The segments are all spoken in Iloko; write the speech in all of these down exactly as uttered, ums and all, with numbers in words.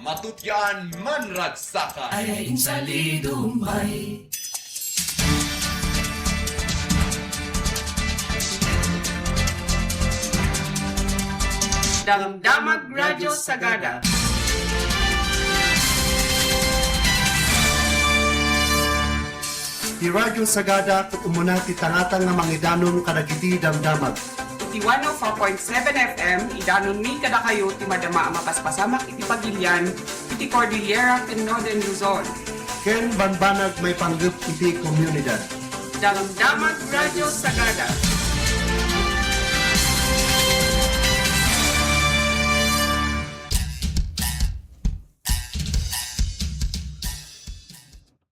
Matutian man ragsaka. Ay, ay, insalido, may. Damdamag Radio Sagada. Ti Radio Sagada, ket umuna ti tangatang nga mangidanon kadagiti damdamag. Iti one oh four point seven F M, idanonmi kadakayo ti madama a mapaspasamak iti pagilian iti Cordillera ken Northern Luzon. Ken bambanag maipanggep iti komunidad. Damdamag Radio Sagada.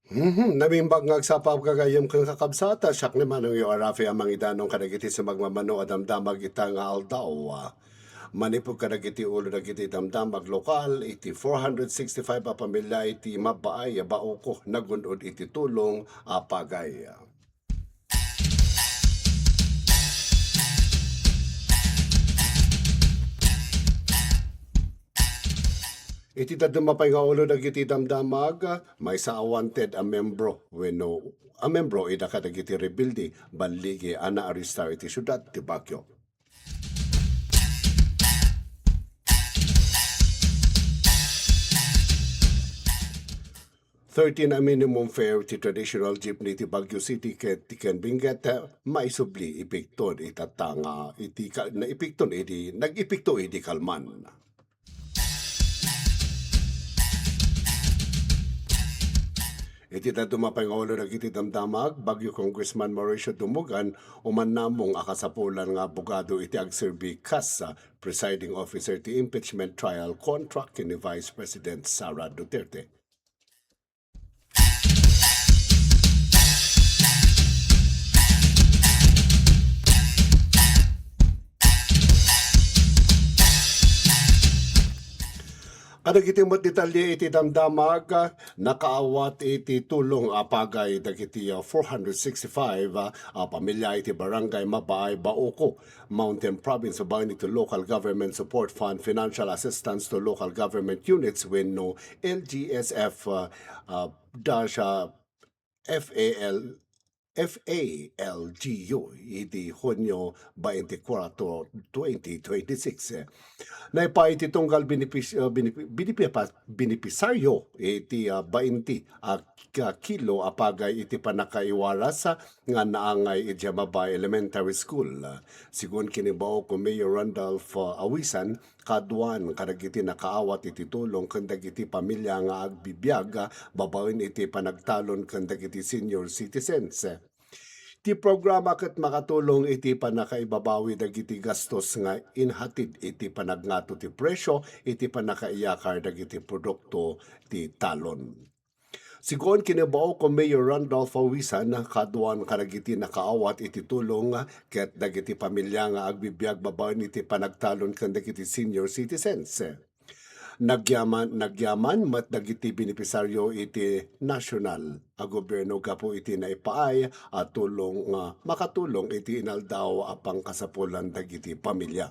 Mhm, namimbag nga agsapa gagayyem ken kakabsat, siak ni Manong Yo Arafi a mangidanon kadagiti sumagmamano a damdamag ita nga aldaw. Manipud kadagiti ulo dagiti damdamag lokal, iti four hundred sixty-five a pamilia iti Mabaay, Baoco, nagun-od iti tulong a pagay. Iti dadduma pay nga ulo dagiti damdamag, maysa a wanted a membro wenno a membro ida kadagiti rebelde, balligi a naarestar iti siudad ti Baguio. Thirteen a minimum fare ti traditional jeepney ti Baguio City ket ti ken Benguet, maisubli ipigton itatta nga iti ka-, naipigton idi, nagipigto idi kalman. Iti dadduma pay nga ulo dagiti damdamag, Baguio Congressman Mauricio Dumogan, umannamong a kasapulan nga abogado iti agserbi kas presiding officer ti impeachment trial kontra ken ni Vice President Sara Duterte. Kadagiti met detalye iti damdamag, nakaawat iti tulong a pagay dagiti, ah, four hundred sixty-five, ah, a pamilia iti Barangay Mabaay, Baoco, Mountain Province, babaen iti Local Government Support Fund, Financial Assistance to Local Government Units wenno L G S F, ah, ah, dash, ah, F A L, F A L G U iti Hunyo twenty-four, twenty twenty-six. Naipaay iti tunggal benepis-, ah, benepi-, benepi-, benepisaryo iti, ah, bainti a ka-, kilo a pagay iti pannakaiwaras, ah, nga naangay idiay Mabaay Elementary School. Sigun ken ni Baoco Mayor Randolph, ah, Awisan, kaduan kadagiti nakaawat iti tulong ken dagiti pamilia nga agbibiag, ah, babaen iti panagtalon ken dagiti senior citizens. Ti programa ket makatulong iti pannakaibabawi dagiti gastos nga inhatid iti panagngato ti presio iti pannakaiyakar dagiti produkto ti talon. Sigun ken ni Baoco Mayor Randolph Awisan, kaduan kadagiti nakaawat iti tulong ket dagiti pamilia nga agbibiag babaen iti panagtalon ken dagiti senior citizens. Nagyaman, nagyaman met dagiti benepisaryo iti nasyonal a gobierno gapu iti naipaay a tulong nga makatulong iti inaldaw a pangkasapulan dagiti pamilia.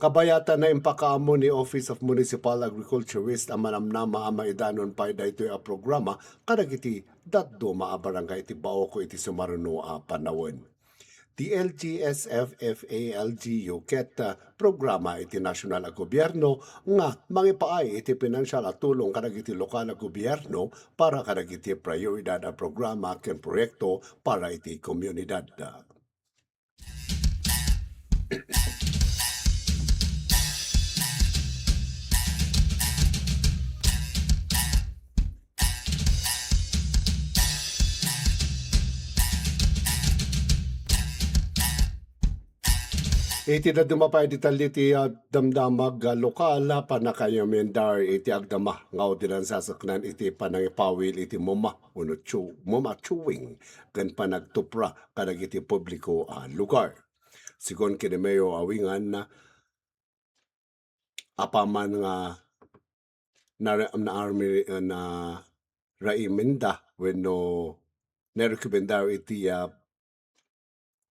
Kabayatan, impakaammo ni Office of Municipal Agriculturist a manamnama a maidanon pay daytoy a programa kadagiti dadduma a barangay iti Baoco iti sumaruno a panawen. Ti L G S F F A L G U ket, ah, programa iti nasyonal a gobierno nga mangipaay iti pinansial a tulong kadagiti lokal a gobierno para kadagiti prioridad a programa ken proyekto para iti komunidad. Iti dadduma pay a detalye ti, ah, damdamag, ah, lokal, ah, pannakayamendar iti agdama nga ordinansa saknaan iti panangipawil iti muma wenno chew-, muma chewing ken panagtupra kadagiti publiko a lugar. Sigun ken ni Mayor Awisan, apaman nga nare-, naarmi-, na raimenda wenno narekomendar iti, ah,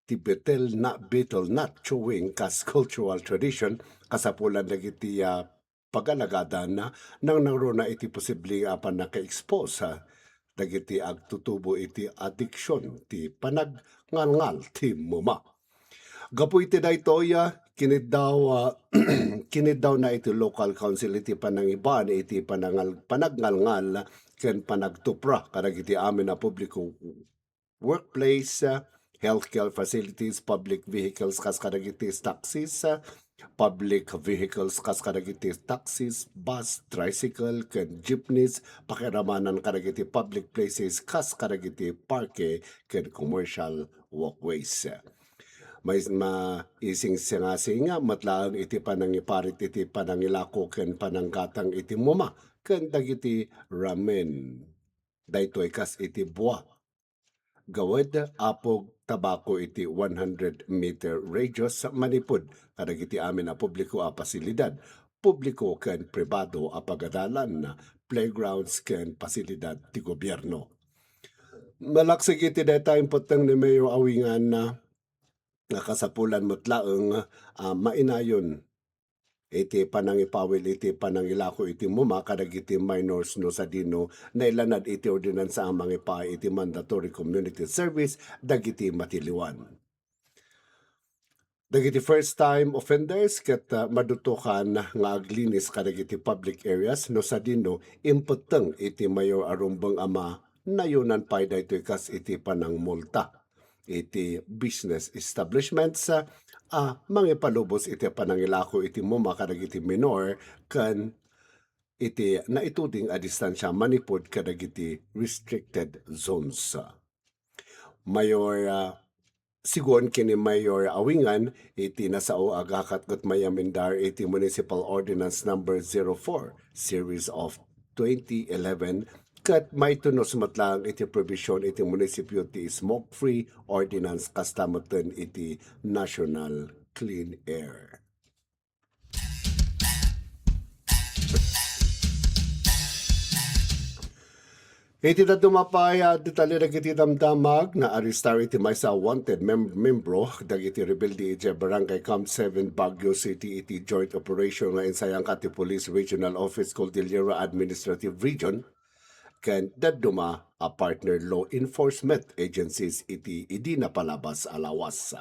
ti betel nut, betel nut chewing kas cultural tradition, kasapulan dagiti, ah, pagalagadan, nangnangruna iti posible a pannaka-expose, ah, dagiti agtutubo iti addiction ti panagngalngal ti muma. Gapu iti daytoy, ah, kiniddaw, ah, kiniddawna iti local council iti panangiban iti panangal-, panagngalngal ken panagtupra kadagiti amin a publiko workplace, ah, healthcare facilities, public vehicles kas kadagiti taxis, ah, public vehicles kas kadagiti taxis, bus, tricycle, ken jeepneys, pakiramanan kadagiti public places kas kadagiti parke ken commercial walkways. Mais-, maisingsingasing met laeng iti panangiparit iti panangilako ken pananggatang iti muma ken dagiti ramen. Daytoy kas iti bua, gawed, apog, tabako iti one hundred meter radius manipud kadagiti amin a publiko a pasilidad, publiko ken pribado a pagadalan, playgrounds ken pasilidad ti gobierno. Malaksik iti dayta impetteng ni Mayor Awingan, ah, nga kasapulan met laeng, ah, mainayon iti panangipawil iti panangilako iti muma kadagiti minors no sadino nailanad iti ordinansa a mangipaay iti mandatory community service dagiti matiliwan. Dagiti first-time offenders ket, ah, madutokan nga aglinis kadagiti public areas no sadino impetteng iti mayor a rumbeng a manayonan pay daytoy kas iti panangmulta iti business establishments, ah, a mangipalubos iti panangilako iti muma kadagiti minor ken iti naituding a distansia manipud kadagiti restricted zones. Mayor, ah, Sigun ken ni Mayor Awingan, iti nasao a gakat ket mayamendar iti Municipal Ordinance Number zero four, Series of twenty eleven, ket maitunos met laeng iti provision iti munisipyo ti smoke-free ordinance kasta metten iti National Clean Air. Iti dadduma pay a detalye dagiti damdamag, naarestar iti maysa a wanted mem-, membro dagiti rebelde iti Barangay Camp seven, Baguio City iti joint operation nga insayangka ti Police Regional Office Cordillera Administrative Region ken dadduma a partner law enforcement agencies iti idi napalabas a lawas.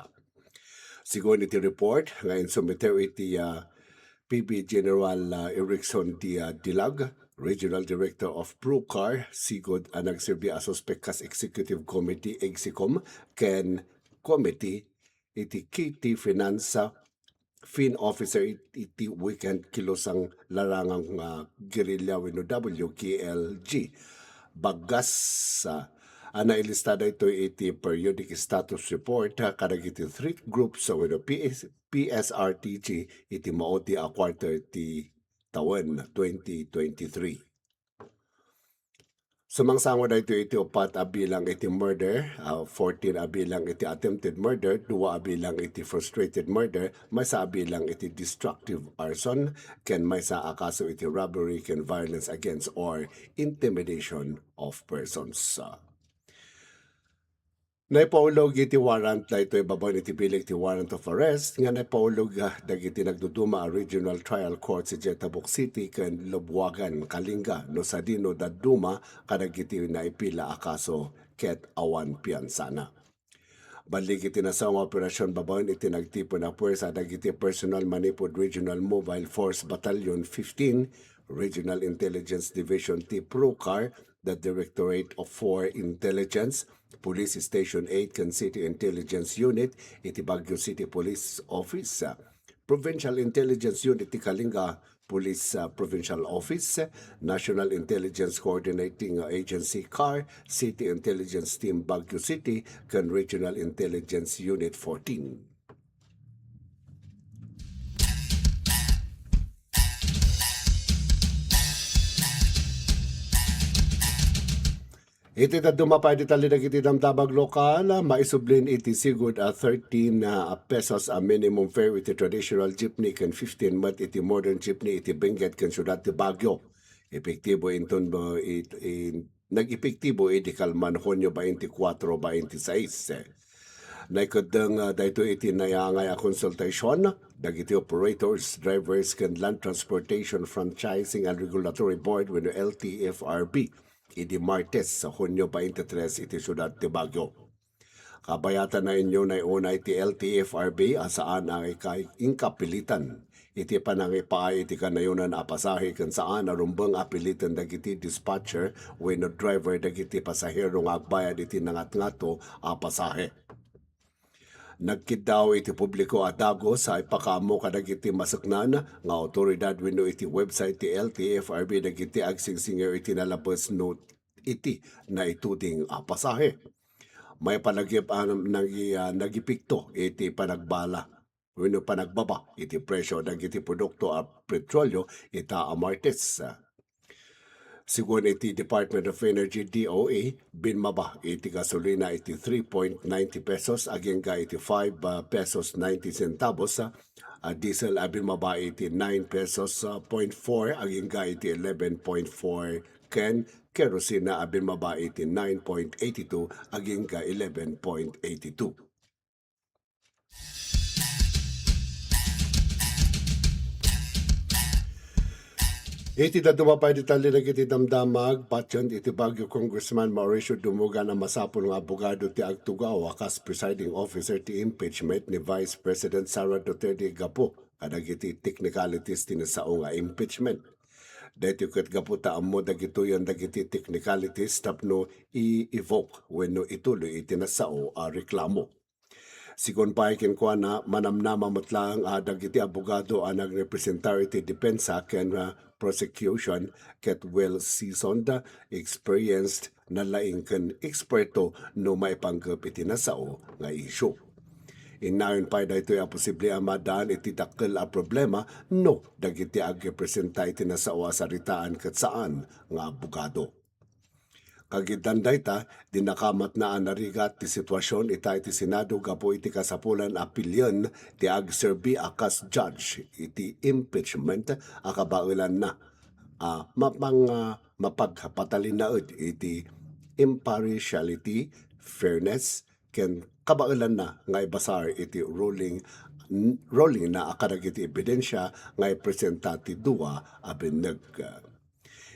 Sigun iti report nga insumiter iti, ah, P B General, ah, Erickson D. Dilag, Regional Director of PRUCAR, sigud a nagserbi a suspek kas Executive Committee, EGSECOM, ken Committee iti K T Finance, ah, Fin Officer it-, iti weekend kilusang larangang, ah, guerrilla wenno W K L G. Baggas, ah, a nailista daytoy iti periodic status report, ah, kadagiti threat groups, ah, wenno P S, P S R T G iti maudi a quarter ti tawen twenty twenty-three. Sumangsango daytoy iti upat a bilang iti murder, ah, fourteen a bilang iti attempted murder, dua a bilang iti frustrated murder, maysa a bilang iti destructive arson, ken maysa a kaso iti robbery ken violence against or intimidation of persons. Naipaulog iti warrant daytoy babaen iti bileg ti warrant of arrest nga naipaulog, ah, dagiti nagduduma a regional trial courts idiay Tabuk City ken Labuagan, Kalinga, no sadino dadduma kadagiti naipila a kaso ket awan piansana. Ballig iti nasao nga operasyon babaen iti nagtipon a puwersa dagiti personal manipud Regional Mobile Force Battalion fifteen, Regional Intelligence Division ti PRUCAR, the Directorate of Four Intelligence, Police Station eight ken City Intelligence Unit iti Baguio City Police Office, Provincial Intelligence Unit ti Kalinga Police, uh, Provincial Office, National Intelligence Coordinating Agency, CAR, City Intelligence Team Baguio City, ken Regional Intelligence Unit fourteen. Iti dadduma pay a detalye dagiti damdamag lokal, maisublin iti sigud a thirteen, ah, pesos a minimum fare iti traditional jeepney ken fifteen met iti modern jeepney iti Benguet ken siudad ti Baguio. Epektibo inton, ah, it-, in-, nag-epektibo idi kalman Hunio twenty-four, twenty-six. Naikeddeng, ah, daytoy iti nayaangay a konsultasyon dagiti operators, drivers, ken Land Transportation Franchising and Regulatory Board wenno L T F R B idi Martes, Hunio twenty-three iti siudad ti Baguio. Kabayatanna, inyunay unay ti L T F R B a saan a ika-, inkapilitan iti panangipaay iti kanayonan a pasahe ken saan a rumbeng a piliten dagiti dispatcher wenno driver dagiti pasahero nga agbayad iti nangatngato a pasahe. Nagkiddaw iti publiko a dagus a ipakaammo kadagiti maseknan nga awtoridad wenno iti website ti L T F R B dagiti agsingsinger iti nalabes no iti naituding a pasahe. Maipanagip a nagi-, ah, nagipigto iti panagbala wenno panagbaba iti presyo dagiti produkto a petrolio ita a Martes. Segun iti Department of Energy, D O E, binmaba iti gasolina iti three point ninety pesos agingga iti five, ah, pesos ninety centavos, ah, a diesel a binmaba iti nine pesos, ah, point four agingga iti eleven point four, ken kerosene a binmaba iti nine point eighty-two agingga eleven point eighty-two. Iti dadduma pay detalye dagiti damdamag, patient iti Baguio, Congressman Mauricio Dumogan a masapul nga abogado ti agtugaw a kas presiding officer ti impeachment ni Vice President Sara Duterte gapu kadagiti technicalities ti nasao nga impeachment. Daytoy ket gapu ta ammo dagitoyen dagiti technicalities tapno i-evoke wenno ituloy iti nasao a reklamo. Segun pay kenkuana, manamnama met laeng a dagiti abogado a nagrepresentar iti depensa ken, ah, prosecution ket well seasoned, experienced, nalaing ken eksperto no maipanggep iti nasao nga isyu. Innayon pay daytoy a posible a maaddan iti dakkel a problema no dagiti agrepresenta iti nasao a saritaan ket saan nga abogado. Kagiddan dayta, dinakamatna a narigat ti situasion ita iti Senado gapu iti kasapulan a pilien ti agserbi a kas judge iti impeachment a kabaelanna a mapang-, ah, mapagpatalinaed iti impartiality, fairness, ken kabaelanna nga ibasar iti ruling, rulingna a kadagiti ebidensia nga ipresenta ti dua a binneg.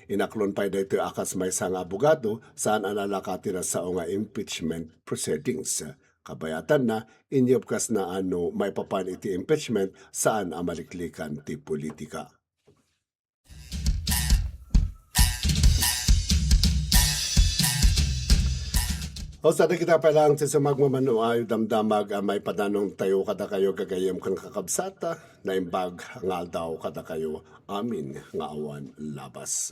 Inaklon pay daytoy a kas maysa nga abogado, saan a nalaka ti nasao nga impeachment proceedings. Kabayatanna, inyebkasna a no maipapan iti impeachment, saan a maliklikan ti politika. Usa dagita pay laeng ti sumagmamano a damdamag a maipadanong tayo kadakayo gagayyem ken kakabsat, naimbag nga aldaw kadakayo amin nga awan labas.